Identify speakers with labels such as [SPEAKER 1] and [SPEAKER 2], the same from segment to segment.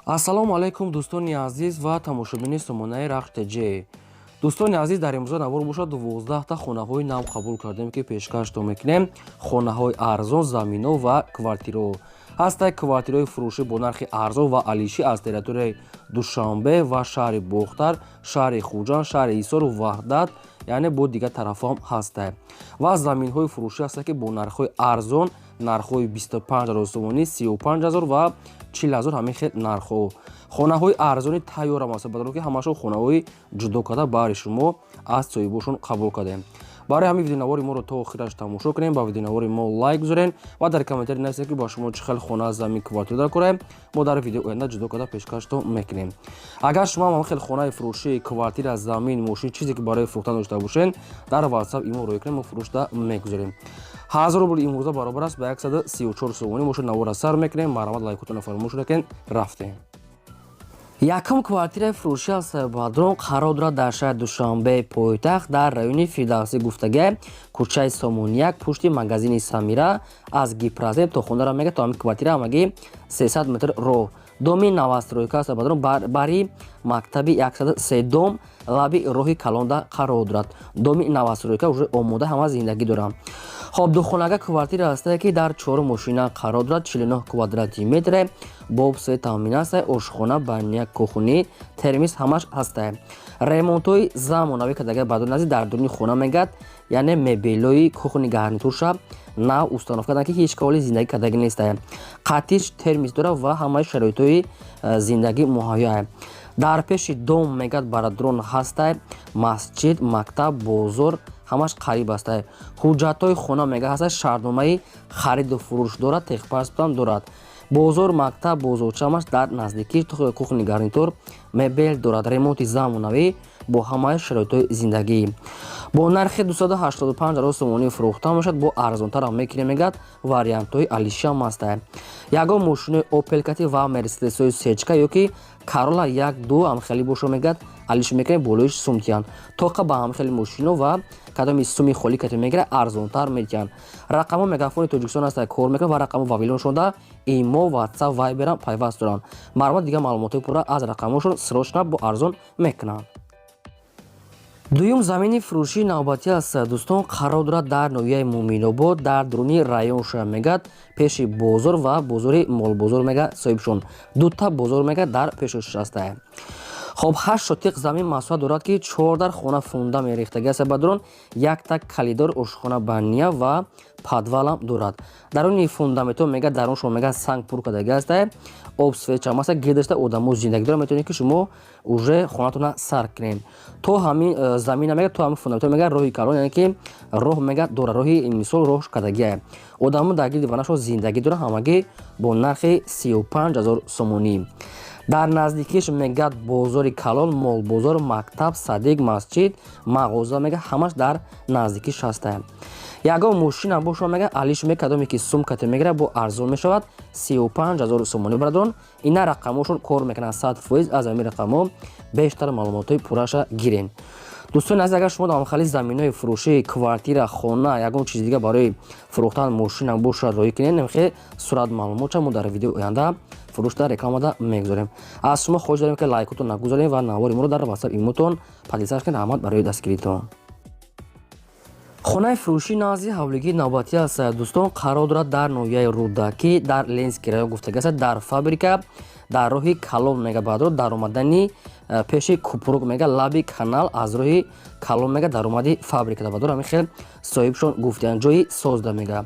[SPEAKER 1] Ассалому алайкум, дӯстони азиз ва тамошобини сомонаи Рахш ТЖ. Дӯстони азиз, дар имрӯза навор бошад, 12-та хонаҳои нав қабул кардем, ки пешкаштон мекунем. Хонаҳои арзон, замино ва квартираҳо ҳастанд. Квартираҳои фурӯшӣ бо нархи арзон ва алишӣ аз территорияи Душанбе ва шаҳри Бохтар, шаҳри Хуҷанд, шаҳри Ҳисору Ваҳдат, яъне бо дигар тарафҳоам ҳастанд. Ва заминҳои фурӯшӣ ҳастанд, ки бо нархҳои арзон, нархҳои 25 ҳазор сомонӣ, 35 ҳазор ва 40 ҳазор, ҳамин хел нархҳо. Хонаҳои арзони тайёрам аст, бадаро ки ҳамашон хонаҳои ҷудо карда баҳри шумо аз соҳибошон қабул кардем. Барои ҳамин видеонавори моро то охираш тамошо кунем, ба видеонавори мо лайк гузорем ва дар комментарий нависед, ки ба шумо чӣ хел хона, замин, квартира даркорем. Мо дар видео оянда ҷудо карда пешкаштон мекунем. Агар шумо ҳам хел хонаи фурӯшӣ, квартира, замин, мошин, чизе ки барои фурӯхтан дошта бошед, дар WhatsApp, имо рӯй кунем, мо фурӯшда мегузорем. 1000 рубл имрӯза баробар аст ба 134 сомонӣ. Мо навора сар мекунем. Марҳамат, лайкотонро фаромӯш накунед. Рафтем. Якум квартираи фурӯшӣ аз Бадрон қарор дорад дар шаҳри Душанбе, пойтахт, дар райони Фирдавсӣ гуфтага, кӯчаи Сомонияк, пушти магазини Самира. Аз Гипрозем то хонара мега, то ҳамин квартира ҳамагӣ 300 метр роҳ. Доми новостройка аст, Бадрон, бари мактаби 103 дом, лаби роҳи калонда қарор дорад. Доми новостройка, уже омода, ҳама зиндагӣ дорад. Хоб, духонага квартира ҳастае, ки дар чор мошина қарор дорад, 49 квадрати метре, бо свет таъмин ҳастае, ошхона, баня, кухни, термис ҳамаш ҳастае. Ремонтҳои замонавӣ кардага, баъдон нази дар дуруни хона мегӯяд, яъне мебелои кухни, гарнитурша нав установка карданд, ки ҳеҷ каволи зиндагӣ кардагӣ нестае. Қатиш термис дорад ва ҳамаи шароитҳои зиндагӣ муҳайёе. Дар пеши дом мегӯяд, барадрон ҳастае, масҷид, мактаб, бозор ҳамаш қариб ҳастае. Ҳуҷҷатҳои хона мега ҳастае, шартномаи хариду фурӯш дорад, техпаспортам дорад. Бозор, мактаб, бозорча ҳамаш дар наздикӣ. Кухни, гарнитур, мебел дорад. Ремонти замонавӣ бо ҳамаи шароитҳои зиндагӣ бо нархи 285 ҳазор сомонӣ фурӯхта мешавад. Бо арзонтарам мекунем, мегӯяд, вариантҳои алишиам ҳастае. Ягон мошинои Опел кати ва Мерседесҳои сечка ё ки Карола як ду ҳамхелӣ бошо, мегӯяд, алиш мекунем, болоиш сум тиҳанд. Тоқа ба ҳамхели мошино ва кадоми суми холӣ кати мегирад, арзонтар метиҳанд. Рақамҳо Мегафони Тоҷикистон ҳаста, кор мекунад ва рақамҳо Вавилоншонда имо, Ватсап, Вайберам пайваст доранд. Марҳамат, дигар маълумотҳои пурра аз рақамҳошон срочно, бо арзон мекунанд. Дуюм замини фурӯшии навбатӣ аст, дӯстон, қарор дорад дар ноҳияи Муъминобод, дар дуруни районша мегӯяд, пеши бозор ва бозори молбозор мега соҳибшон. Дута бозор мега дар пешош ҳастае. Хоб, 8 сотиқ замин масоҳат дорад, ки чор дар хона фунда мерехтаги аст, бадрон, якта калидор, ошхона, баня ва подвалам дорад. Даруни фундаментҳо мега, даруншон мега санг пур кардаги астае, об, свет чам аста, гирдашта одамо зиндагӣ дорад. Метавонед, ки шумо уже хонатона сар кунед. То ҳамин замина мега, то ҳамин фундаментҳо мега роҳи калон, яъне ки роҳ мега дора, роҳи мисол роҳ кардагиае. Одамо дар гирди ванашон зиндагӣ дорад. Ҳамагӣ бо нархи 35 ҳазор сомонӣ. Дар наздикиш мегӯяд бозори калон, молбозор, мактаб, садик, масҷид, мағоза мега ҳамаш дар наздикиш ҳастае. Ягон мошина бошо, мега, алиш мекардоме, ки сумкате мегирад, бо арзон мешавад, 35 ҳазор сомонӣ. Бародарон, ина рақамҳошон кор мекунанд 100%. Аз ҳамин рақамҳо бештар маълумотҳои пурраша гирен. Дӯстони азиз, агар шумо дар хали заминҳои фурӯшӣ, квартира, хона, ягон чизи дига барои фурӯхтан, мошина бошад, роҳӣ кунед, хе сурат маълумотша мо дар видеои оянда фурӯшда рекламада мегузорем. Аз шумо хоҳиш дорем, ки лайкотон нагузорем ва навори моро дар Ватсап, имотон поделиться кунед. Раҳмат барои дастгиритон. Хонаи фурӯшӣ назди ҳавлигии навбатӣ аст, дӯстон, қарор дорад дар ноҳияи Рӯдакӣ, дар Ленинский район гуфтага аст, дар фабрика, дар роҳи калон мега, баъдро даромадани пеши купрук мега, лаби канал, аз роҳи калон мега даромади фабрика, баъдро ҳамин хел соҳибшон гуфтиянд. Ҷои созда мега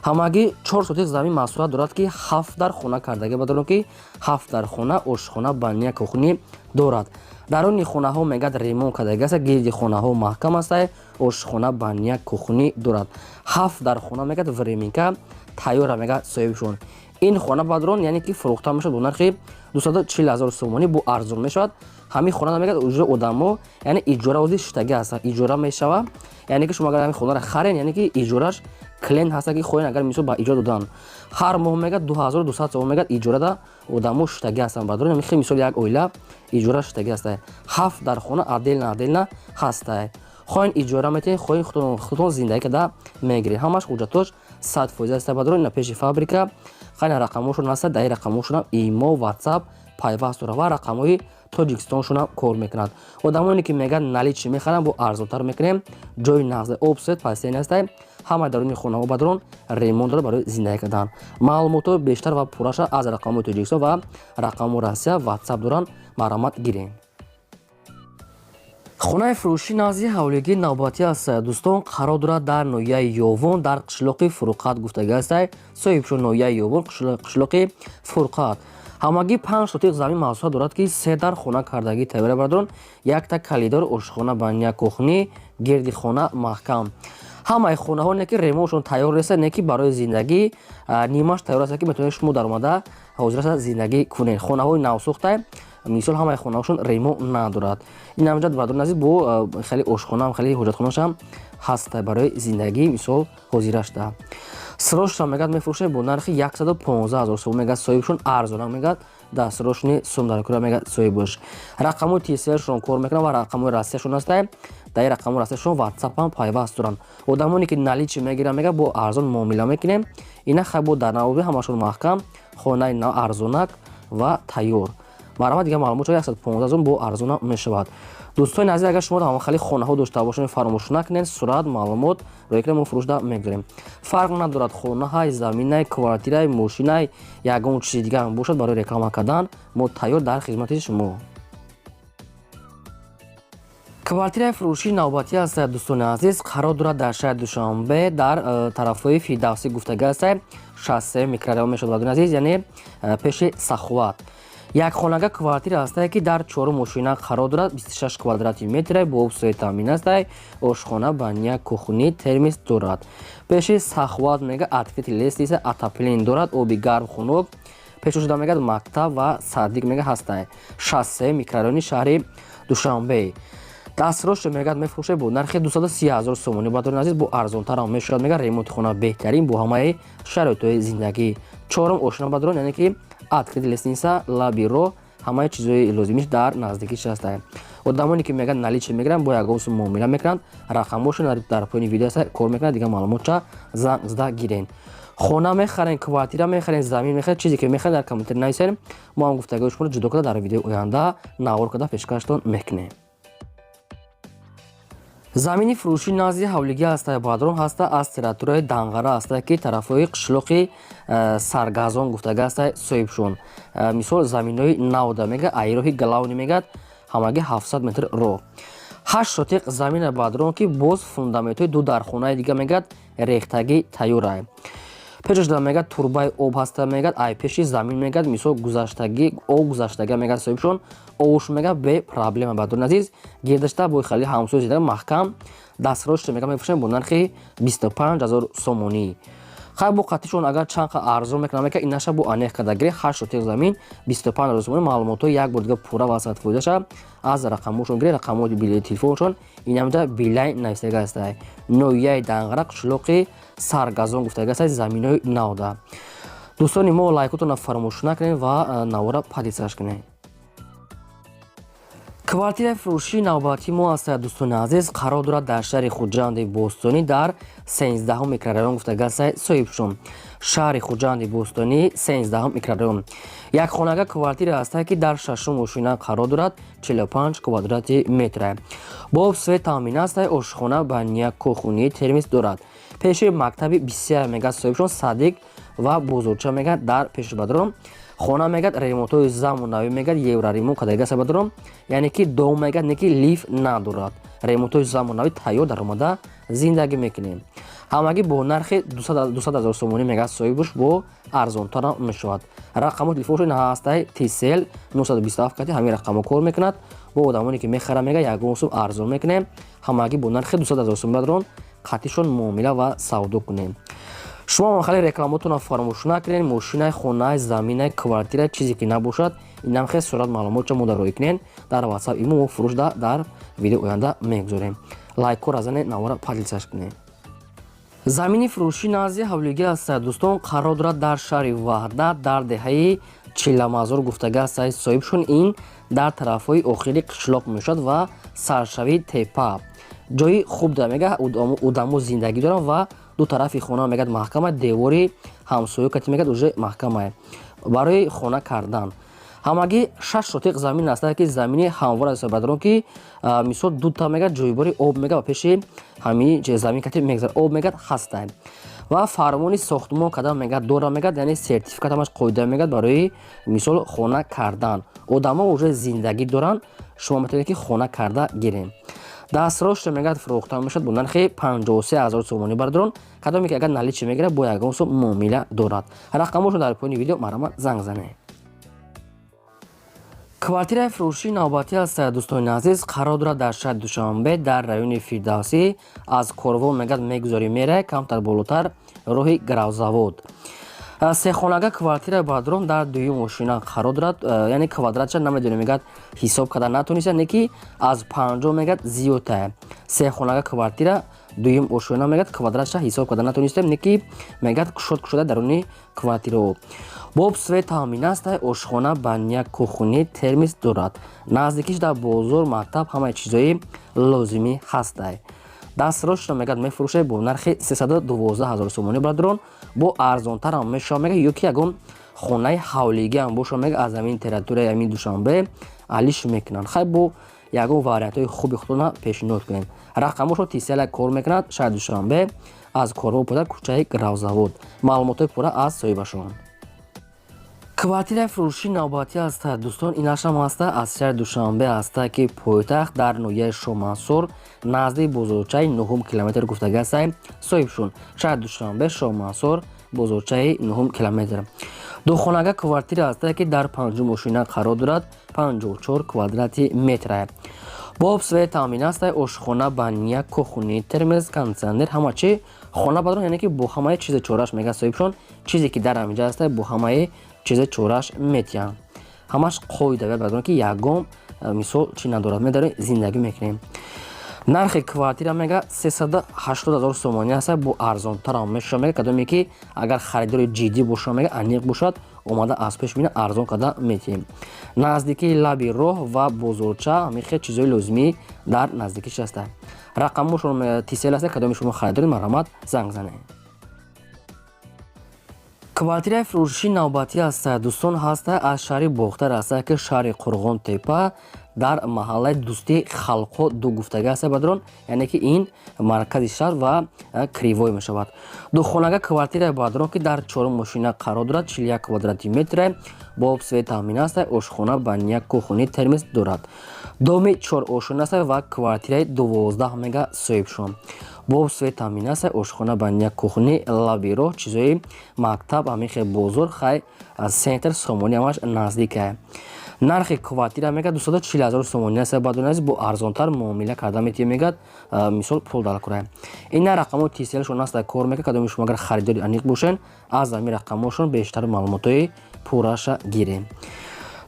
[SPEAKER 1] ҳамагӣ 4 сотих замин масоҳат дорад, ки ҳафт дар хона кардаги, бадарон ки ҳафт дар хона, ошхона, баня, кухни дорад. Даруни хонаҳо мегӯяд ремонт кардаги аст, гирди хонаҳо маҳкам аст, ошхона, баня, кухни дорад. Ҳафт дар хона мегӯяд временка тайёра, мегӯяд соҳибшон. Ин хона, бадрон, яъне ки фурӯхта мешавад бо нархи 240 ҳазор сомонӣ, бо арзон мешавад. Ҳамин хона мегӯяд уже одамо, яъне иҷора ози шиштагӣ ҳастанд, иҷора мешавад. Яъне ки шумо агар ҳамин хонаро харен, яъне ки иҷораш клиент ҳаста, ки хоҳен агар мисол ба иҷора додан, ҳар моҳ мегӯяд 2200 сомон мегӯяд иҷорада одамо шиштагӣ ҳастанд. Бадрон, ҳамин мисол як оила иҷора шиштагӣ ҳастанд. Ҳафт дар хона отдельно отдельно ҳастае. Хоҳен иҷора метиҳед, хоҳен худтон зиндагӣ карда мегиред. Ҳамаш ҳуҷҷатош 100% аст, бадрон. Ина пеши фабрика. Хайна, рақамҳошон ҳаста, дар ин рақамҳошонам имо, WhatsApp пайваст дорад ва рақамҳои Тоҷикистоншонам кор мекунад. Одамоне ки мегӯянд, наличный мехарам, бо арзонтар мекунем. Ҷои нағз, об, свет, постельный ҳастай. Ҳамаи даруни хонаҳо, бадрон, ремонт дорад барои зиндагӣ кардан. Маълумотҳои бештар ва пурраша аз рақамҳои Тоҷикистон ва рақамҳои Россия WhatsApp доранд, марҳамат, гирем. Хонаи фурӯшӣ назди ҳавлигии навбатӣ аст, дӯстон, қарор дорад дар ноҳияи Ёвон, дар қишлоқи Фурқат гуфтагӣ ҳастай соҳибшо. Ноҳияи Ёвон, қишлоқи Фурқат, ҳамагӣ 5 сотиқ замин масоҳат дорад, ки се дар хона кардагӣ тайёра, бардорон, якта калидор, ошхона, баня, кухня, гирди хона маҳкам. Ҳамаи хонаҳо не ки ремонтшон тайёр неста, не ки барои зиндагӣ нимаш тайёр аст, ки метавонед шумо даромада ҳозир аста зиндагӣ кунед. Хонаҳои навсохта, мисол, ҳамаи хонаҳошон ремонт надорад. Ин ҳамҷа, бардорон азиз, бо хеле ошхонаам, хеле ҳоҷатхонаашам ҳаст, барои зиндагӣ, мисол, ҳозира шуда. Срочно, мегӯяд, мефурӯшем бо нархи 115 000 сом, мегӯяд соҳибшон, арзона, мегӯяд, дастрочный сум дар кура, мегӯяд соҳибаш. Рақамҳои Тселшон кор мекунад ва рақамҳои Россияшон ҳастай. Дар ин рақамҳои Россияшон WhatsApp-ам пайваст доранд. Одамоне ки наличный мегиранд, мегӯяд, бо арзон муомила мекунем. Ина хай, бо дар навоби ҳамашон маҳкам, хонаи нав, арзонак ва тайёр. Марҳамат, дигар маълумот, 115 000 бо арзона мешавад. Дӯстони азиз, агар шумо ҳамахели хонаҳо дошта бошед, фаромӯш накунед, сурат, маълумот рӯй кунед, мо фурӯшда мегузорем. Фарқ надорад, хонаҳай, заминай, квартирай, мошинай, ягон чизи дигар бошад, барои реклама кардан мо тайёр, дар хизмати шумо. Квартираи фурӯшии навбатӣ аст, дӯстони азиз, қарор дорад дар шаҳри Душанбе, дар тарафҳои Фирдавсӣ гуфтагӣ аст, 63 микрорайон мешавад, бардони азиз, яъне пеши Саховат. Якхонага квартира ҳастае, ки дар чорум ошина қарор дорад, 26 квадрати метре, бо об, свет таъмин астае, ошхона, баня, кухня, термис дорад. Пеши Саховат, мега, открытый лестница, отопление дорад, оби гарм, хунук. Пешо шуда, мегӯяд, мактаб ва садик, мега, ҳастае. 63 микрорайони шаҳри Душанбе. Дастрочно, мегӯяд, мефурӯшад бо нархи 230 ҳазор сомонӣ, бардорин азиз, бо арзонтарам мешавад, мега. Ремонти хона беҳтарин, бо ҳамаи шароитҳои зиндагӣ. Чорум ошина, бардорон, яъне ки открытый лестница, лаби роҳ, ҳамаи чизҳои лозимиш дар наздикиш ҳастае. Одамоне ки мегӯянд, наличный мегиранд, бо ягон сум муомила мекунанд, рақамҳошон дар поёни видео аста, кор мекунанд. Дигар маълумотча занг зада гирен. Хона мехарен, квартира мехарен, замин мехарен, чизе ки мехарен, дар комментарий нависен, мо ҳам гуфтагиҳои шуморо ҷудо карда, дар видеои оянда навор карда пешкаштон мекунем. Замини фурӯшӣ назди ҳавлигӣ ҳаста, бадрон, ҳаста, аз территорияи Данғара ҳаста, ки тарафҳои қишлоқи Саргазон гуфтага ҳаста соҳибшон. Мисол, заминҳои навда, мега, айроҳи главный, мегӯяд, ҳамагӣ 700 метр роҳ. 8 сотиқ замина, бадрон, ки боз фундаментҳои ду дархонаи дига, мегӯяд, рехтагӣ тайёрай. Пешаш, мегӯяд, турбаи об ҳаста, мегӯяд, ай пеши замин, мегӯяд, мисол, гузаштагӣ, об гузаштага, мегӯяд соҳибшон, обуш, мегӯяд, бе проблема. Бардорин азиз, гирдашта бо хали ҳамсоя зида маҳкам. Дастрочно, мегӯяд, мефурӯшем бо нархи 25 ҳазор сомонӣ. Хай, бо қатишон агар чанд қа арзон мекунам, мека, инаша бо анеқ карда гире. 8 сотиқ замин, 25 ҳазор сомонӣ. Маълумотҳои як бор дига пурра ва садфоизаша аз рақамҳошон гире. Рақамҳои телефоншон инамҷа Билайн нависага ҳастай. Ноҳияи Данғара, қишлоқи Саргазон гуфтага ҳастай, заминҳои навда. Дӯстони мо, лайкотонро фаромӯш накунед ва навора подписаться кунед. Квартираи фурӯшии навбатии мо аст, дӯстони азиз, қарор дорад дар шаҳри Хуҷанди Бостонӣ, дар 13-ҳум микрорайон гуфтага ҳастай соҳибшон. Шаҳри Хуҷанди Бостонӣ, 13-ҳум микрорайон. Якхонага квартира ҳастае, ки дар шашум ошина қарор дорад, 45 квадрати метра, бо об, свет таъмин астае, ошхона, баня, кухня, термис дорад. Пеши мактаби бисия, мегӯяд соҳибшон, садик ва бозорча, мегӯяд, дар пеши, бадрон. Хона, мегӯяд, ремонтҳои замонавӣ, мегӯяд, евроремонт кардагиаст, бадрон, яъне ки дом, мегӯяд, не ки лифт надорад. Ремонтҳои замонавӣ, тайёр, даромада зиндагӣ мекунем. Ҳамагӣ бо нархи 200 ҳазор сомонӣ, мегӯяд соҳибуш, бо арзонтарам мешавад. Рақамҳои телефоншон ҳастаи Тисел 927 кати ҳамин рақамҳо кор мекунад. Бо одамоне ки мехаранд, мегӯяд, ягон сум арзон мекунем. Ҳамагӣ бо нархи 200 ҳазор сом, бадрон, қатишон муомила ва савдо кунем. Шумо хеле рекламаотонро фаромӯш накунед. Мошинай, хонаи, заминай, квартира, чизе ки набошад, инам хел сурат, маълумотча мо дар роҳӣ кунед дар WhatsApp, имо, мо фурӯшда дар видео оянда мегузорем. Лайкҳоро занед, навора поделиться кунед. Замини фурӯшӣ назди ҳавлигӣ аст, дӯстон, қарор дорад дар шаҳри Ваҳдат, дар деҳаи Чиламазор гуфтага аст соҳибшон. Ин дар тарафҳои охири қишлоқ мешавад ва саршавии тепа. Ҷои хуб да, мега, одамо зиндагӣ доранд ва Ду тарафи хона мегӯяд маҳкама, девори ҳамсоё кати мегӯяд уже маҳкамае. Барои хона кардан ҳамагӣ 6 сотиқ замин аст, ки замини ҳамвор аст, бародарон, ки мисол дута мегӯяд ҷойбори об мегӯяд ба пеши ҳамин замин кати мегзарад, об мегӯяд ҳаста ва фармони сохтмон кардан мегӯяд дора, мегӯяд, яъне сертификат ҳамаш қоида мегӯяд. Барои мисол хона кардан одамо уже зиндагӣ доранд, шумо метавонед, ки хона карда гирем. Дастрошта мегӯяд фурӯхта мешавад бо нархи 53 000 сомонӣ, бародарон. Кадоме ки агар наличный мегирад, бо ягон сум муомила дорад. Рақамошон дар поёни видео, марҳамат, занг занед. Квартираи фурӯшии навбатӣ аст, дӯстони азиз, қарор дорад дар шаҳри Душанбе, дар райони Фирдавсӣ. Аз Корвон мегӯяд мегузорӣ, мерай камтар болотар, роҳи Гравзавод. Сехонага квартираи, бародарон, дар дуюм ошина қарор дорад, яъне квадратша намедонем, мегӯяд ҳисоб карда натониста, не ки аз 50 мегӯяд зиёдтае. Сехонага квартира, дуюм ошона, мегӯяд квадратша ҳисоб карда натонистем, не ки мегӯяд кушод кушода даруни квартирао. Бо об, свет таъмин аст, ошхона, баня, кухни, термос дорад. Наздикиш дар бозор, мактаб, ҳамаи чизҳои лозимӣ ҳастай. Дастрошро мегӯяд мефурӯшад бо нархи 312 ҳазор сомонӣ, бародарон. Бо арзонтарам мешавад, мегӯяд, ё ки ягон хонаи ҳавлигиам бошад, мегӯяд, аз ҳамин территорияи ҳамин Душанбе алиш мекунанд. Хай, бо ягон вариантҳои хуби худтона пешниҳод кунед. Рақамошро Тисела кор мекунад. Шаҳри Душанбе, аз Корвон пода, кӯчаи Гравзавод. Маълумотҳои пурра аз соҳибашон. Квартираи фурӯшии навбатӣ аст, дӯстон, инашам ҳаста аз шаҳри Душанбе ҳаста, ки пойтахт, дар ноҳияи Шомансур, назди бозорчаи нуҳум километр гуфтага ҳастай соҳибшун. Шаҳри Душанбе, Шомансур, бозорчаи нуҳум километр. Духонага квартира ҳаста, ки дар панҷум ошина қарор дорад, 54 квадрати метра. Бо об, свет таъмин аст, ошхона, баня, кухни, термос, кондитсионер, ҳама чи хона, бародарон, яъне ки бо ҳамаи чизи чораш мегӯяд соҳибшон. Чизе ки дар ҳаминҷа ҳаста, бо ҳамаи чизи чораш метиҳанд, ҳамаш қоида, бародарон, ки ягон мисол чӣ надорад. Медарем, зиндагӣ мекунем. Нархи квартира мега 380 000 сомонӣ аст, бо арзонтарам мешавад, мега. Кадоме ки агар харидори ҷиддӣ бошад, мега, аниқ бошад, омада аз пеш бина, арзон карда метиҳем. Наздикии лаби роҳ ва бозорча, ҳамин хел чизҳои лозимӣ дар наздикиш аста. Рақамошон Тисел аста. Кадоме шумо харидоред, марҳамат, занг занед. Квартираи фурӯшии навбатӣ аст, дӯстон, ҳаста аз шаҳри Бохтар аста, ки шаҳри Қурғон Тепа, дар маҳаллаи Дӯстии халқҳо ду гуфтага аста, бародарон, яъне ки ин маркази шаҳр ва кривой мешавад. Духонага квартираи, бародарон, ки дар чорум мошина қарор дорад, 41 квадрати метре, бо об, свет таъмин аст, ошхона, баня, кухни, термос дорад. Доми чор ошона аст ва квартираи 12 мега соҳибшон. Бо об, свет таъмин аст, ошхона, баня, кухни, лаби роҳ, чизҳои мактаб, ҳамин хел бозор, хай, центр Сомонӣ ҳамаш наздикае. Нархи квартира мегӯяд 240 000 сомонӣ аст, бадон азиз, бо арзонтар муомила карда метиҳем, мегӯяд, мисол пул дар кора. Ина рақамҳои Тиселшон аст, кор мекунад. Кадоми шумо агар харидори аниқ бошен, аз ҳамин рақамҳошон бештар маълумотҳои пурраша гирем.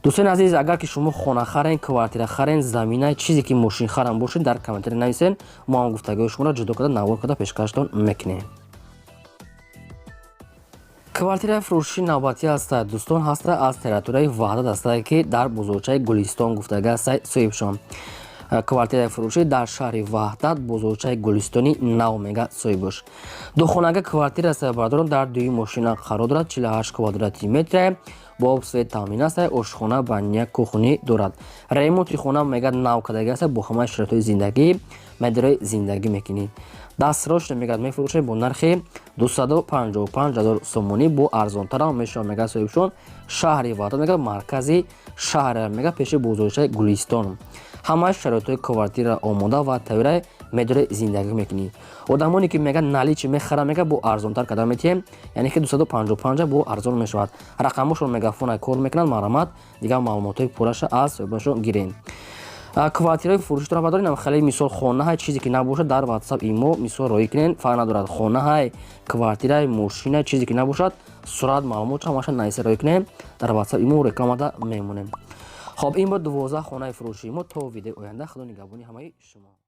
[SPEAKER 1] Дӯстони азиз, агар ки шумо хона харен, квартира харен, замина, чизе ки мошин харам бошед, дар комментария нависен, мо ҳам гуфтагиҳои шуморо ҷудо карда, навор карда пешкаштон мекунем. Квартираи фурӯшии навбатӣ аст, дӯстон, ҳаста аз территорияи Ваҳдат аста, ки дар бозорчаи Гулистон гуфтага аста соҳибшон. Квартираи фурӯшӣ дар шаҳри Ваҳдат, бозорчаи Гулистони нав мега соҳибош. Духонага квартира аст, бародарон, дар дуюм мошина қарор дорад, 48 квадрати метре, бо об, свет таъмин аст, ошхона, баня, кухни дорад. Ремонти хона мега нав кардаги аст, бо ҳамаи шароитҳои зиндагӣ медарои зиндагӣ мекунӣ. Дастрошро мегӯяд мефурӯшад бо нархи 255 000 сомонӣ, бо арзонтарам мешавад, мегӯяд соҳибшон. Шаҳри Ваҳдат, мегӯяд, маркази шаҳр, мегӯяд, пеши бозорчаи Гулистон. Ҳамаи шароитҳои квартира омода ва тайёра, медори зиндагӣ мекунӣ. Одамоне ки мегӯяд наличный мехарам, мегӯяд, бо арзонтар карда метиҳем, яъне ки 255 бо арзон мешавад. Рақамошон мегафона кор мекунанд, марҳамат, дигар маълумотҳои пурраша аз соҳибашон гирем. Квартираи фурӯши дорам, бадорем, хеле мисол хонаҳай, чизе ки набошад, дар Ватсап, Имо мисол роҳӣ кунен, фарқ надорад, хонаҳай, квартираи, мошина, чизе ки набошад, сурат, маълумот ҳамаша нависа роҳӣ кунем, дар Ватсап, Имо рекламада мемонем. Хоб, ин буд 12 хонаи фурӯшии мо. То видеои оянда, Худо нигаҳбони ҳамаи шумо.